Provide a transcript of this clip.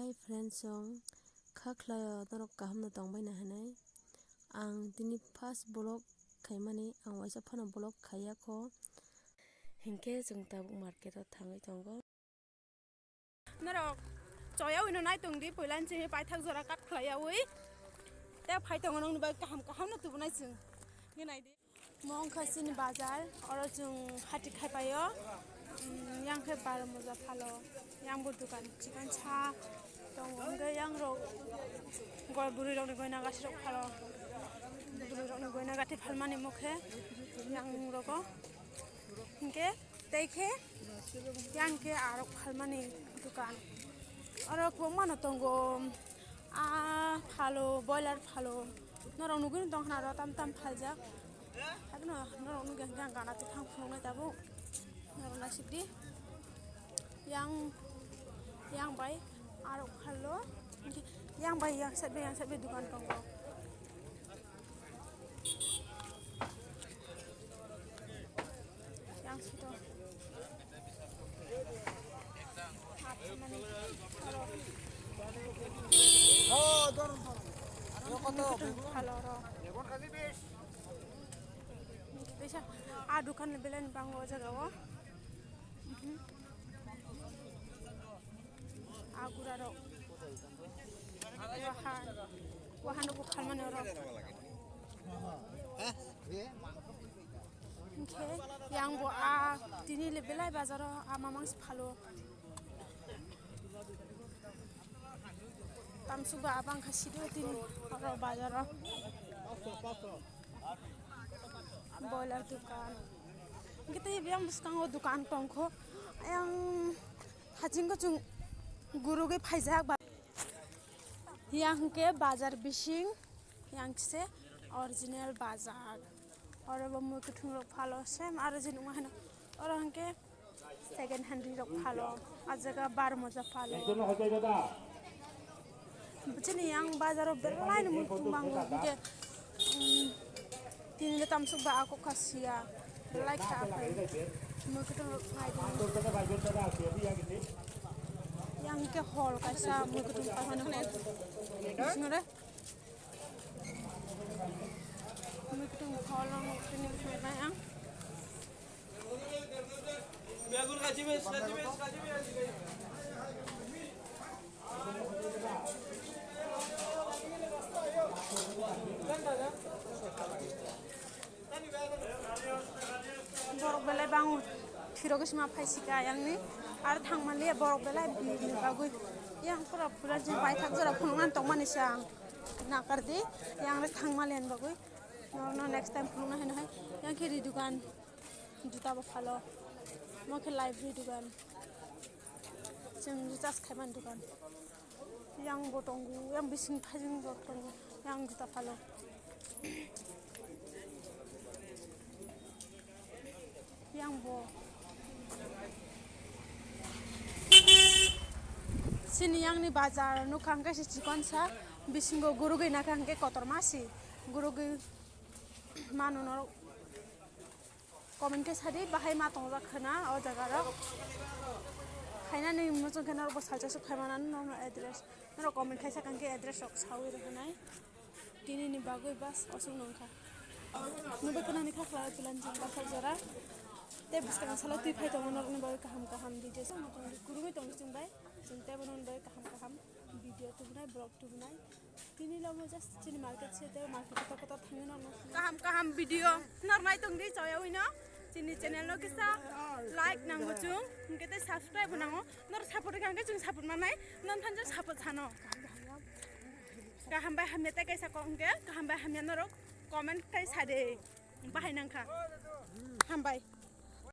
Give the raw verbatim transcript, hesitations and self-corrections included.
Hi friends, song kha khlaio norok kaham no tongbai na hinwi. Ang tini first vlog khaimani, ang waisa phano vlog khaiya kho. Hinkhe chwng tabuk market o thangwi tongo. Norok choyawi no nai tong di, puila ni simi paithak jora cut khlaiyawi. Te phai tongo nokni bai kaham kaham no tubunai chwng. Nge nai di. Mo wngkha chini bazar, oro chwng hati khai paio. Mm, yang khe baro moja phalo, yang bo dukan chikon sa tongo, hwnkhe yang rok goi bwrwi rokni goina gathi rok phalo, bwrwi rokni goina gathi phalmani mo khe yang rogo, hwnkhe tei khe yang khe arok phalmani dukan, oro kwbangma no tongo. Ah, phalo, boiler phalo. Norok nugwi tong khna ro tam tam phaljak. Haikhe no norok nugwi hwnkhe ang gana twi thang phunuknai tabuk. Norok naisik di. Yang, yang bai arok phalo. Yang bai yang side bai yang side bai dukan tongo. Yang sito. Phalo ro. Teisa a dukan ni belai ni bango o jaga o. Mhm. Agura rok. Wahan. Wahan rok phalmani oro. Hwnkhe yang bo a tini le belai bazaro a mamang se phalo. Tamsuk ba abang kha sido tini oro bazaro. Boiler dukan. Hwnkhe tei yang bwskango dukan tongkho. Yang hachingko chwng gurugwi phaijak ba. Yang hwnkhe bazar bising, yang se original bazar. Oro bo mui kwthwng rok phalo, same aro je nungma hino. Oro hwnkhe second hand rok phalo, a jaga bar moja phalo. Chini yang bazar o belai no mui kwthwng mango, hwnkhe, um, tini le tamsuk ba ako kha sia, belai kha aphai. Mui kwthwng rok nai di. Yang hwnkhe hall kaisa, mui kwthwng phano hall. Bisingo re. Mui kwthwng hall rok nukni khnai ang. Borok belai bango phirogwi sima phaisika ayangni, aro thangmaliya borok belai birni bagwi. Yang pura pura je paithak jora phunuknani tongmani se ang nakardi, yang thangmaliani bagwi. Norokno next time phunukna hino hai. Yang khe ri dukan, juta bo phalo. Mo khe library dukan. Chwng recharge khaimani dukan. Yang bo tongo, yang bising phajing bo tongo, yang juta phalo. Yang bo. Chini yang ni bazar nukha hwnkhe se chikon sa, bisingo gurugwi nakha hwnkhe kotorma si. Gurugwi manu norok. Comment khe sadi, bahai ma tongjak khwna o jaga rok. Khainani muchung khe norok bo salsa suk khaimana norok address. Norok comment khaisa kang khe address rok sawi rw hwnai. Tini ni bagwi bas osuk nangkha. Nubui khwnani kha khlai pilan jing bathak jora. Tei bwskang salo twi phai tongo norokni bagwi kaham kaham video. Kurungwi tong chwng bai. Chwng tei bono bagwi kaham kaham video tubunai, vlog tubunai. Tini lomo just chini market se, tei market kotor kotor thangwi norno kaham kaham video nor nai tong di, choyawi no chini channel no kisa like nango chung, hwnkhe tei subscribe bo nango. Nor support kha hwnkhe chung support manai, non thanjak support sano. Kaham bai hamya tei kaisa kok hwnkhe kaham bai hamya norok comment khai sa de, bahai nangkha. Hambai.